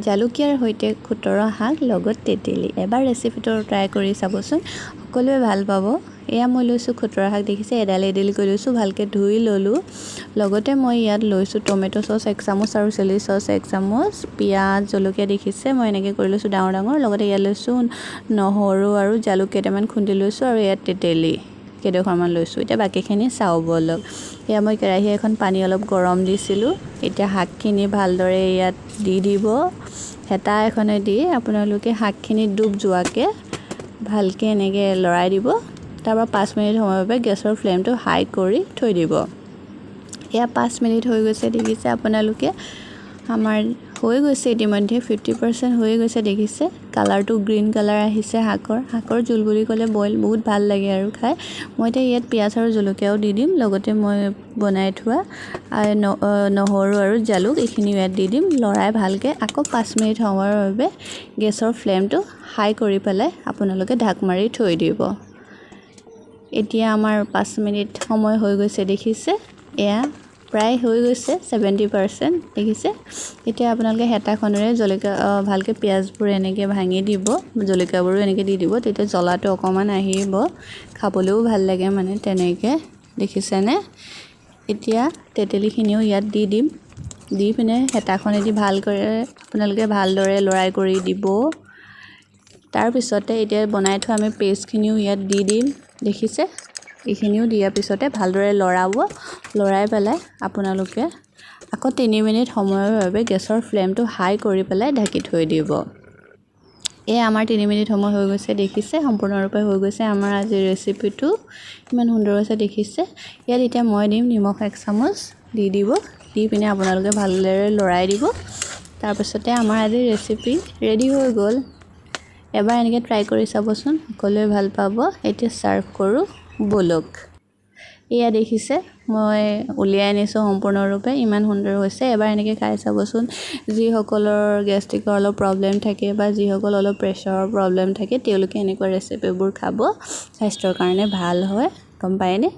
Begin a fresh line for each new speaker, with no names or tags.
জালুকীয়াৰ সৈতে খুতৰা শাক লগত তেতেলী। এবাৰ ৰেচিপিটো ট্ৰাই কৰি চাবচোন, সকলোৱে ভাল পাব। এয়া মই লৈছোঁ খুতৰা শাক, দেখিছে এডাল এডালকৈ লৈছোঁ, ভালকৈ ধুই ল'লোঁ। লগতে মই ইয়াত লৈছোঁ টমেট' চচ এক চামুচ আৰু চিলি চচ এক চামুচ, পিঁয়াজ, জলকীয়া দেখিছে মই এনেকৈ কৰি লৈছোঁ ডাঙৰ ডাঙৰ। লগতে ইয়াত লৈছোঁ নহৰু আৰু জালুক কেইটামান খুন্দি লৈছোঁ আৰু ইয়াত তেতেলী কেইডোখৰমান লৈছোঁ। এতিয়া বাকীখিনি চাওঁ ব'লক। এয়া মই কেৰাহী এখন পানী অলপ গৰম দিছিলোঁ। এতিয়া শাকখিনি ভালদৰে ইয়াত দি দিব। হেতা এখনে দি আপোনালোকে শাকখিনি ডুব যোৱাকৈ ভালকৈ এনেকৈ লৰাই দিব। তাৰপৰা 5 মিনিট সময়ৰ বাবে গেছৰ ফ্লেমটো হাই কৰি থৈ দিব। এয়া 5 মিনিট হৈ গৈছে, দেখিছে আপোনালোকে, আমাৰ হৈ গৈছে ইতিমধ্যে 50% হৈ গৈছে। দেখিছে, কালাৰটো গ্ৰীণ কালাৰ আহিছে শাকৰ। শাকৰ জোল বুলি ক'লে বইল বহুত ভাল লাগে আৰু খাই। মই এতিয়া ইয়াত পিঁয়াজ আৰু জলকীয়াও দি দিম। লগতে মই বনাই থোৱা নহৰু আৰু জালুক এইখিনিও ইয়াত দি দিম। লৰাই ভালকৈ আকৌ 5 মিনিট সময়ৰ বাবে গেছৰ ফ্লেমটো হাই কৰি পেলাই আপোনালোকে ঢাক মাৰি থৈ দিব। এতিয়া আমাৰ 5 মিনিট সময় হৈ গৈছে, দেখিছে, এয়া প্ৰায় হৈ গৈছে 70%, দেখিছে। এতিয়া আপোনালোকে হেতাখনেৰে জলকীয়া ভালকৈ পিঁয়াজবোৰ এনেকৈ ভাঙি দিব, জলকীয়াবোৰো এনেকৈ দি দিব। তেতিয়া জ্বলাটো অকণমান আহিব, খাবলৈও ভাল লাগে মানে তেনেকৈ, দেখিছেনে? এতিয়া তেতেলীখিনিও ইয়াত দি দিম। দি পিনে হেতাখনেদি ভালকৈ আপোনালোকে ভালদৰে লৰাই কৰি দিব। তাৰপিছতে এতিয়া বনাই থোৱা আমি পেষ্টখিনিও ইয়াত দি দিম, দেখিছে। এইখিনিও দিয়াৰ পিছতে ভালদৰে লৰাব। লৰাই পেলাই আপোনালোকে আকৌ 3 মিনিট সময়ৰ বাবে গেছৰ ফ্লেমটো হাই কৰি পেলাই ঢাকি থৈ দিব। এই আমাৰ 3 মিনিট সময় হৈ গৈছে, দেখিছে, সম্পূৰ্ণৰূপে হৈ গৈছে আমাৰ আজিৰ ৰেচিপিটো। ইমান সুন্দৰ হৈছে, দেখিছে। ইয়াত এতিয়া মই দিম নিমখ এক চামুচ দি দিব। দি পিনে আপোনালোকে ভালদৰে লৰাই দিব। তাৰপিছতে আমাৰ আজিৰ ৰেচিপি ৰেডি হৈ গ'ল। এবাৰ এনেকৈ ট্ৰাই কৰি চাবচোন, সকলোৱে ভাল পাব। এতিয়া ছাৰ্ভ কৰোঁ ব'লক। এয়া দেখিছে, মই উলিয়াই আনিছোঁ সম্পূৰ্ণৰূপে। ইমান সুন্দৰ হৈছে, এবাৰ এনেকৈ খাই চাবচোন। যিসকলৰ গেষ্ট্ৰিকৰ অলপ প্ৰব্লেম থাকে বা যিসকল অলপ প্ৰেছাৰৰ প্ৰব্লেম থাকে, তেওঁলোকে এনেকুৱা ৰেচিপিবোৰ খাব, স্বাস্থ্যৰ কাৰণে ভাল হয়, গম পায়নে?